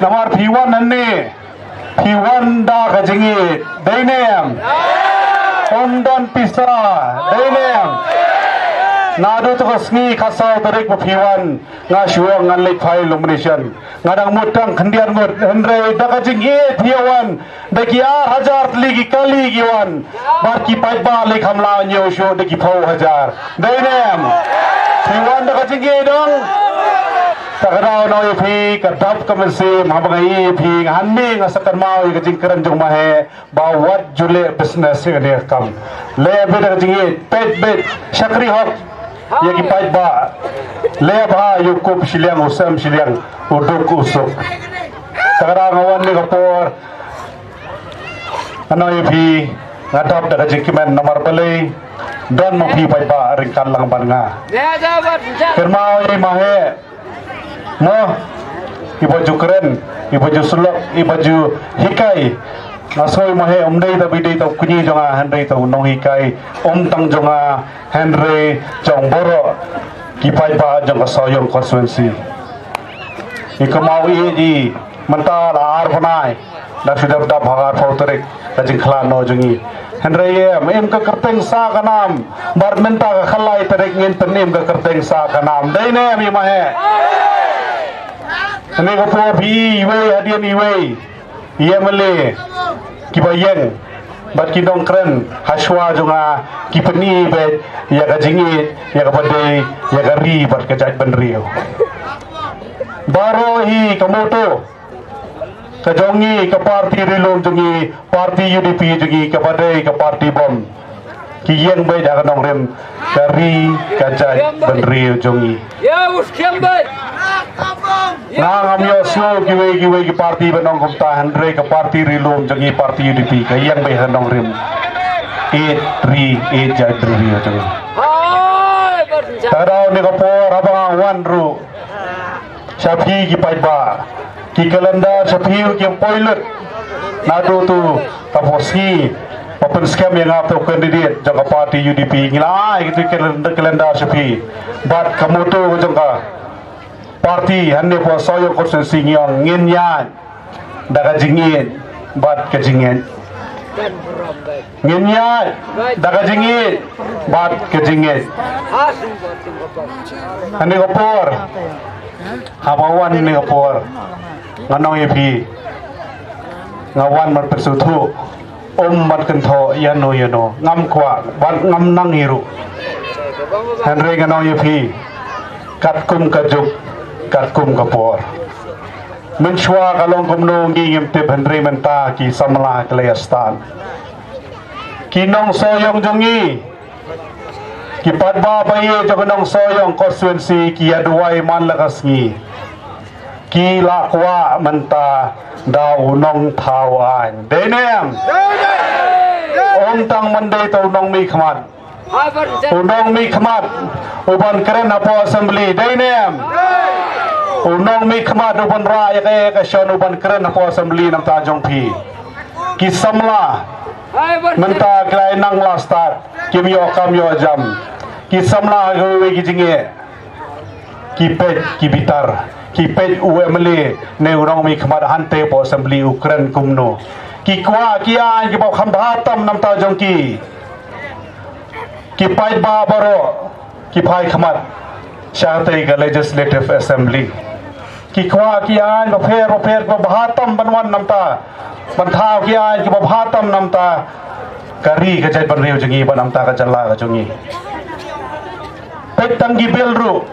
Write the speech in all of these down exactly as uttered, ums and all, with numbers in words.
Namar phi wan hangne, phi wan da ka jingïeit, dei ne em? Ym don pisa, dei ne em? Naduh tu ka sngi khatsaw tarik ba phi wan, nga shu ong ngan leit file nomination. Nga dang mut tang khyndiat ngut, hynrei da ka jingïeit phi wan, da ki ar hajar tylli ki kali ki wan. Bad ki paidbah lei kham lah ñiew shuh da ki phew hajar. Dei ne em? Phi wan da ka jingïeit dong. Ta ka daw nong ïa phi ka dap ka mynsiem haba nga ïa phi nga hangne nga sa kynmaw ïa ka jingkren jong Maheh ba wat ju leh business ïa kane ka kam. Leh beit da ka jingïeit, peit beit, shakri hok ïa ki paidbah. Leh bha ïa u kup shiliang u sem shiliang u duk u suk. Ta ka daw nga wan ne ka por Nga ong ïa phi, nga dap da ka jingkmen namar balei don ma phi paidbah ryngkat lang bad nga. Kynmaw ïa i Maheh mo, iba ju kren, iba ju syllok, iba ju hikai. Nga sngew i Maheh um dei tang ba i dei tang u kñi jong nga hynrei tang u nonghikai, um tang jong nga hynrei jong baroh ki paidbah jong ka Sohiong constituency. I kynmaw ïa i mynta la ar bnai. Dak shu dep dap ha ka arphew tarik ka jingkhlad noh jong ngi. Hynrei em, im ka kyrteng sah ka nam. Bad mynta ka khatlai tarik ngin pynim ka kyrteng sah ka nam. Dei ne em i Maheh? Hynrei ka por phi iwei hadien iwei, i M L A, kiba ïeng bad ki nongkren ha shuwa jong nga ki pyni beit ïa ka jingïeit, ïa kaba dei ïa ka ri bad ka jaitbynriew. Baroh hi ka motto ka jong ngi, ka parti ri lum jong ngi, parti U D P jong ngi, kaba dei ka parti bom. Ki ïeng beit ha ka nongrim ka ri ka jaitbynriew jong ngi. Nga ngam ïohsngew kiwei kiwei ki parti ban ong kumta, hynrei ka parti ri lum jong ngi, parti U D P, ka ïeng beit ha ka nongrim ïeit ri ïeit jaitbynriew jong ngi. Ta ka daw ne ka por haba nga wan ruh sha phi ki paidbah, ki calendar sha phi ki poi lut. Naduh tu ka por sngi ba pynskhem ïa nga u candidate jong ka parti U D P, ngi la ai kito ki calendar, calendar sha phi bad ka motto jong ka parti hangne hapoh Sohiong constituency ngi ong ngin ïaid da ka jingïeit bad ka jingngeit. Ngin ïaid da ka jingïeit bad ka jingngeit. Hangne ka por, haba wan hangne ka por, nga ong ïa phi, nga wan ban pynsngewthuh, ym ban kynthoh ïano ïano, ngam kwah bad ngam nang hi ruh. Hynrei nga ong ïa phi, katkum ka juk, katkum ka por. Mynshuwa ka long kumno ngi ngim tip, hynrei mynta ki samla ki la ïa stad. Ki nong Sohiong jong ngi, ki paidbah ba ïeit jong ka nong Sohiong constituency ki ïa duwai man la ka sngi. Ki la kwah mynta da u nongthaw aiñ. Dei ne em? Ym tang ban dei tang u nongmihkhmat. U nongmihkhmat u ban kren hapoh assembly, dei ne em? U nongmihkhmat u ban rah ïa ka, ïa ka shon u ban kren hapoh assembly namar jong phi. Ki samla mynta ki la ïa nang la stad, kim ïoh kam ïoh jam. Ki samla ha kiwei ki jingeh ki peit ki bitar, ki peit u M L A ne u nongmihkhmat hangtei hapoh assembly u kren kumno. Ki kwah ki aiñ kiba kham bha tam namar jong ki. Ki paidbah baroh ki phai khmat shatei ka Legislative Assembly. Ki kwah ki aiñ bapher bapher kiba bha tam ban wan namar ban thaw ki aiñ kiba bha tam namar ka ri ka jaitbynriew jong ngi, ban namar ka jylla ka jong ngi. Peit tang ki bill ruh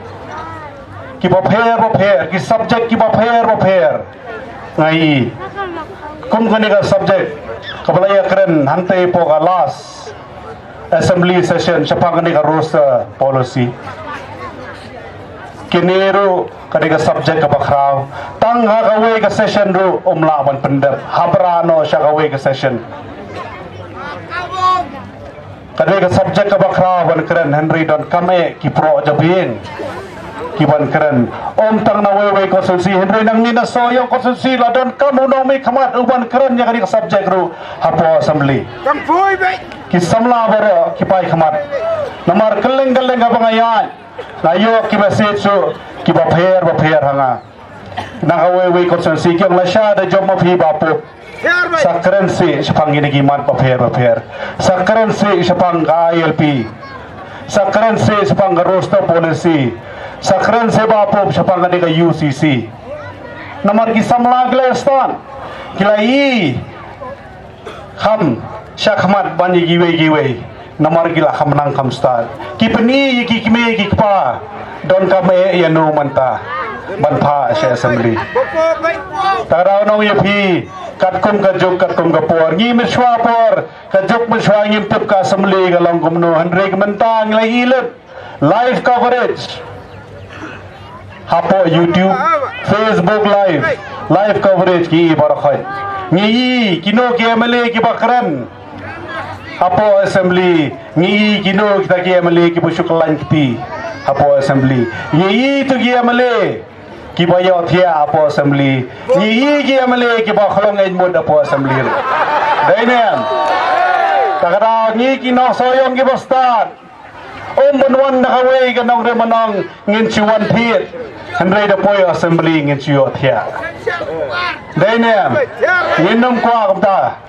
kiba pher bapher, ki subject kiba pher bapher. Nga i kum kane ka subject kaba la ïa kren hangtei hapoh ka last assembly session shaphang kane ka roster policy. Kine ruh ka dei ka subject kaba khraw. Tang ha kawei ka session ruh um lah ban pyndep, ha bra noh sha kawei ka session. Ka dei ka subject kaba khraw ban kren, hynrei donkam eh ki proh jabieng ki ban kren. Ym tang na wei wei constituency, hynrei nangne na Sohiong constituency la donkam u nongmihkhmat u ban kren ïa ka dei ka subject ruh hapoh assembly. Ki samla baroh ki phai khmat. Namar kylleng kylleng kaba nga ïaid, nga ïoh ki message ruh kiba pher bapher ha nga. Na kawei wei constituency ki ong lashai da jop ma phi Bah Pope. Sa kren seh shaphang kine ki mat bapher bapher. Sa kren seh shaphang ka I L P. Sa kren seh shaphang ka roster policy. Sa kren seh Bah Pope shaphang kane ka U C C. Namar ki samla ki la stad, ki la i kham shakhmat ban ïa kiwei kiwei. Namar ki la kham nang kham stad. Ki pyni ïa ki kmie ki kpa. Donkam eh ïa no mynta ban phah sha assembly. Ta ka daw nong ïa phi, katkum ka juk katkum ka por, ngi mynshuwa por, ka juk mynshuwa ngim tip ka assembly ka long kumno, hynrei ka mynta ngi la i lut live coverage hapoh YouTube, Facebook Live, live coverage ki i baroh khoit. Ngi i kino ki M L A ki ba kren hapoh assembly, ngi i kino kita ki M L A ki ba shu kyllain kti hapoh assembly. Ngi i tu ki M L A ki ba ïohthiah hapoh assembly. Ngi i ki M L A ki ba khlong ej mut hapoh assembly. Dei ne em? Ta ka daw ngi ki nong Sohiong ki ba stad. Ym ban wan na kawei ka nongrim nong ngin shu wan thied. Hynrei da poi assembly ngin shu ïohthiah. Dei ne em? Ngin nym kwah kumta.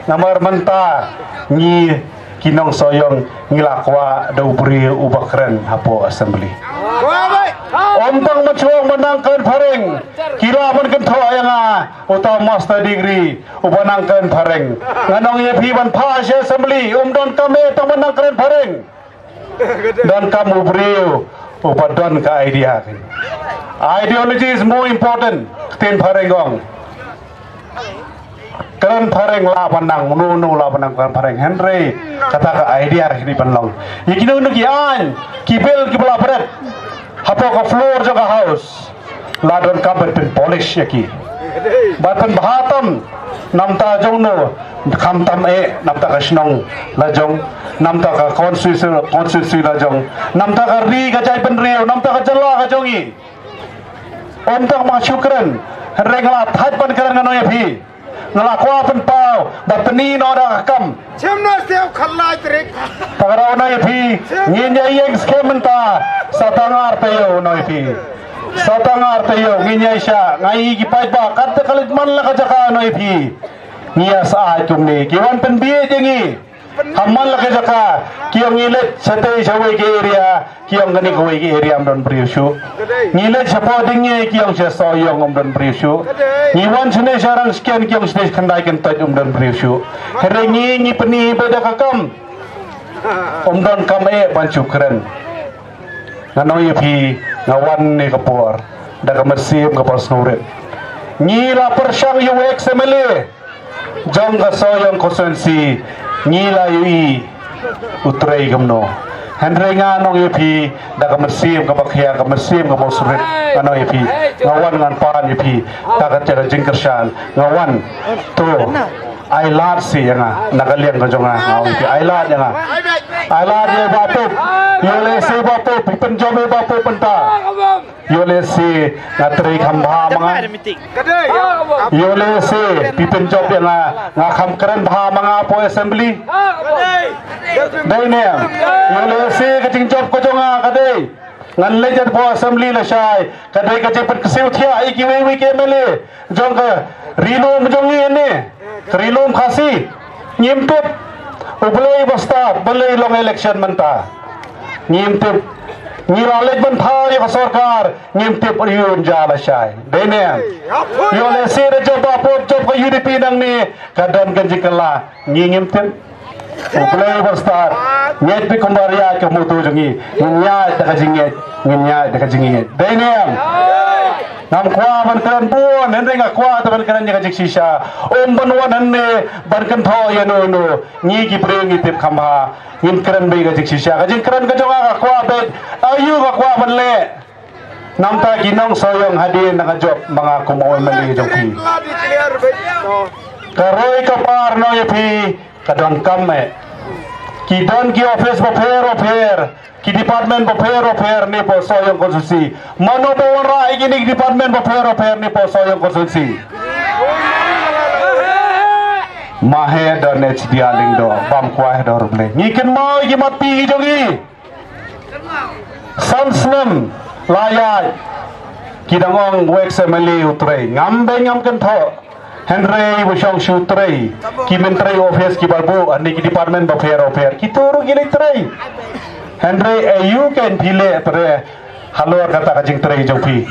Namar mynta ngi ki nong Sohiong ngi la kwah da u briew u ba kren hapoh assembly. Ym tang ban shu ong ba nang kren phareng. Ki lah ban kynthoh ïa nga uta master degree u ba nang kren phareng. Nga nong ïa phi ban phah sha assembly ym donkam eh tang ban nang kren phareng. Donkam u briew u ba don ka idea. Ideology is more important. Ktien phareng ong. Kren phareng lah ban nang, uno uno lah ban nang kren phareng. Hynrei kata ka idea hi ban long. Ïa kino kino ki aiñ, ki bill ki ba la bret hapoh ka floor jong ka house. La donkam ban pyn polish ïa ki. Ban pynbha tam namta jong no, khamtam eh namta ka shnong la jong, namta ka constituency, constituency la jong, namta ka ri ka jaitbynriew, namta ka jylla ka jong i. Ym tang ma shu kren, hynrei nga la thait ban kren nga nong ïa phi. Nga la kwah pynpaw ba pyni noh da ka kam. Chem na siew khalai trik. Ta ka daw nong ïa phi, ngin ïa ïeng skhem mynta, sa tang ar taïew nong ïa phi. Sa tang ar taïew ngin ïa shah, nga i ki paidbah, kat te ka leit man la ka jaka nong ïa phi. Ngi ïa sa ai kumne, ki wan pynbiej ïa ngi. Ha man la ka jaka, ki ong ngi leit shatei shawei ka area, ki ong kane kawei ka area ym don briew shuh. Ngi leit shapoh Ding ngi, ki ong sha Sohiong ym don briew shuh. Ngi wan shane sha Rangshken, ki ong shane Khyndai Kyntoit ym don briew shuh. Hynrei ngi ngi pyni ba da ka kam. Ym donkam eh ban shu kren. Nga nong ïa phi, nga wan ne ka por da ka mynsiem ka por sngewrit. Ngi la pyrshang ïa u ex M L A jong ka Sohiong constituency, ngi la ïohi u trei kumno. Hynrei nga nong ïa phi da ka mynsiem ka ba khia, ka mynsiem ka ba sngewrit, nga nong ïa phi, nga wan ngan pan ïa phi. Ta ka jingkyrshan nga wan. To ai lad seh ïa nga na ka liang ka jong nga, nga ong ïa phi ai lad ïa nga. Ai lad ïa Bah Pope. Ïoh lehse Bah Pope, pynjop ïa Bah Pope mynta. Ïoh lehse nga trei kham bha ma nga. Ïoh lehse phi pynjop ïa nga, nga kham kren bha ma nga hapoh assembly. Dei ne em? Ïoh lehse ka jingjop ka jong nga ka dei ngan leit hapoh assembly lashai, ka dei ka jingpynkiew thiah ïa kiwei kiwei ki M L A jong ka Ri Lum jong ngi ne, ka Ri Lum Khasi. Ngim tip. U Blei ba stad, balei long election mynta? Ngim tip. Ngi la leit ban thaw ïa ka sorkar, ngim tip ïa un ja lashai. Dei ne em? Ïoh lehse da jop Bah Pope, jop ka U D P nangne, ka don ka jingkylla. Ngi ngim tip. U Blei ba stad, ngeit beit kumba ïaid ka mawtawei jong ngi. Ngin ïaid da ka jingngeit, ngin ïaid da ka jingngeit. Dei ne em? Ngam kwah ban kren bun, hynrei nga kwah te ban kren ïa ka jingshisha. Ym ban wan hangne ban kynthoh ïa no ïa no. Ngi ki briew ngi tip kham bha. Ngin kren beit ka jingshisha. Ka jingkren ka jong nga ka kwah beit. Aïu ka kwah ban leh? Namta ki nong Sohiong hadien na ka jop ma nga kum u M L A jong phi. Ka roi ka par nong ïa phi ka donkam eh. Ki don ki office bapher bapher, ki department bapher bapher ne hapoh Sohiong constituency. Mano ba wanrah ïa kine ki department bapher bapher ne hapoh Sohiong constituency? Ma he don H D R Lyngdoh, bam kwai ha dor Blei. Ngi kynmaw ïa ki mat pi ki jong ngi. San snem la ïaid. Ki dang ong u ex M L A u trei. Ngam beiñ ngam kynthoh. Hynrei ba shong shu trei. Ki myntri office ki ba buh, hangne ki department bapher bapher. Kito ruh ki leit trei. Hynrei aïu kein phi leh pyrshah halor kata ka jingtrei jong phi.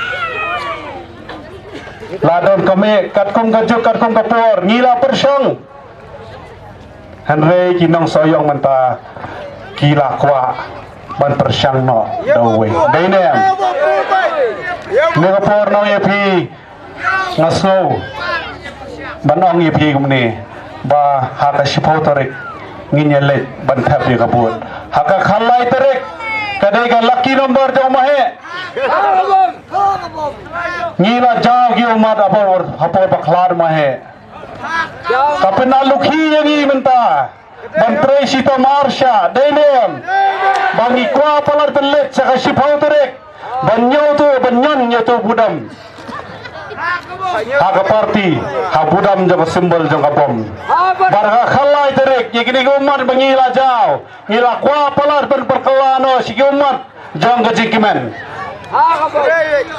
La don ka meh, katkum ka juk, katkum ka por, ngi la pyrshang. Hynrei ki nongshong mynta ki la kwah ban pyrshang noh da uwei. Dei ne em? Kane ka por nong ïa phi, nga sngew ban ong ïa phi kumne, ba ha ka shiphew tarik ngin ïa leit ban thep ïa ka vote. Ha ka khatlai tarik ka dei ka lucky number jong Maheh. Ngi la jaw ki ummat hapoh, hapoh bakhlad Maheh. Ka pynlukhi ïa ngi mynta ban trei shi tamar sha, dei ne em? Ba ngi kwah palat ban leit sha ka shiphew tarik ban ñiew tu, ban ñion ñiew tu budam ha ka party, ha budam jong ka symbol jong ka bom. Bad ha ka khatlai tarik ïa kine ki ummat ba ngi la jaw, ngi la kwah palat ban pynkylla noh sha ki ummat jong ka jingkmen.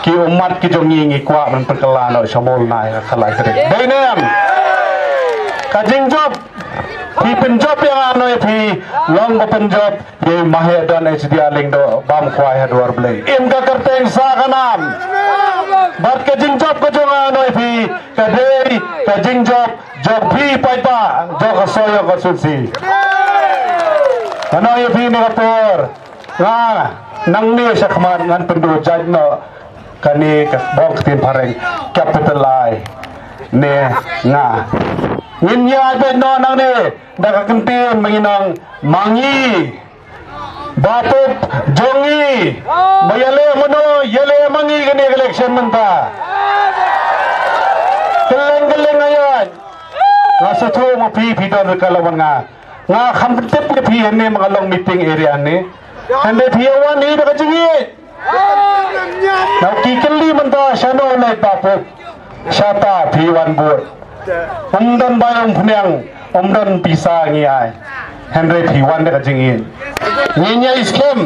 Ki ummat ki jong ngi ngi kwah ban pynkylla noh sha Mawlai ha ka khatlai tarik. Dei ne em? Ka jingjop, phi pynjop ïa nga noh ïa phi, long ba pynjop ïa i Maheh Don H D R Lyngdoh, bam khwai ha dwar Blei. Im ka kyrteng sa ka nam. Bad ka jingjop ka jong nga noh ïa phi ka dei ka jingjop jong phi paidbah jong ka Sohiong constituency. Nga ong ïa phi ne ka por, nga nangne sha khmat ngan pynduh jait noh kane ka bong ktien phareng, capital I ne nga. Ngin ïa beit noh nangne da ka kyntien ma ngi nong, ma ngi, ba pup jong ngi, ba ïaleh mano ïaleh ma ngi kane ka election mynta. Kylleng kylleng ïa nga sngewthuh ma phi, phi don ryngkat lang bad nga. Nga kham tip ïa phi hangne ma nga long meeting area hangne. Hynrei phi ïa wan hi da ka jingïeit. Nau ki kylli mynta shano leit ba pup. Shata phi wan bud. Um don bai um pynïang, um don pisa ngi ai. Hynrei phi wan da ka jingïeit. Ngin ïa skhem,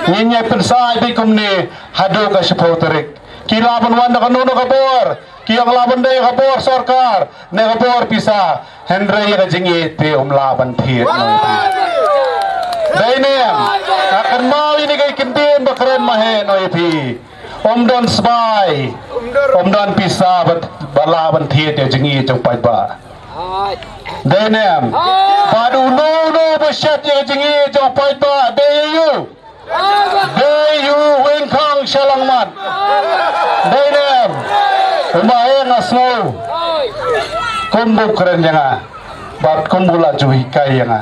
ngin ïa pynshai beit kumne haduh ka shiphew tarik. Ki lah ban wan da kano kano ka bor. Ki ong lah ban dei ka bor sorkar, ne ka bor pisa, hynrei ka jingïeit te um lah ban thied noh ïa phi. Dei ne em? Nga kynmaw ïa kane ka kyntien ba kren Maheh noh ïa phi. Um don sbai, um don pisa ba, ba lah ban thied ïa jingïeit jong paidbah. Dei ne em? Bad uno uno ba shet ïa jingïeit jong paidbah, dei ïa u. Dei u weng khang sha langmat. Dei ne em? U Maheh nga sngew kum bu kren ïa nga bad kum bu la ju hikai ïa nga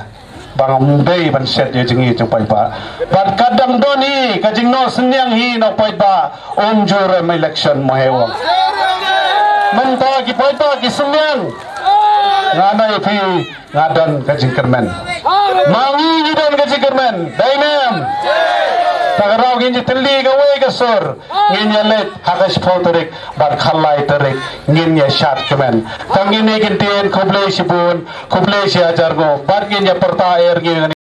ba ngam dei ban shet ïa jingïeit jong paidbah. Bad ka dang don hi ka jingnoh synñiang hi na u paidbah, um ju rem election Maheh u ong. Mynta ki paidbah ki synñiang. Nga na ïa phi nga don ka jingkyrmen. Ma ngi ngi don ka jingkyrmen. Dei ne em? Ta ka daw ngin ïa tylli kawei ka sur. Ngin ïa leit ha ka shiphew tarik bad khatlai tarik ngin ïa shad kmen. Tang ngin ïa kyntien khublei shibun, khublei shihajar nguh bad ngin ïa pyrta er ngin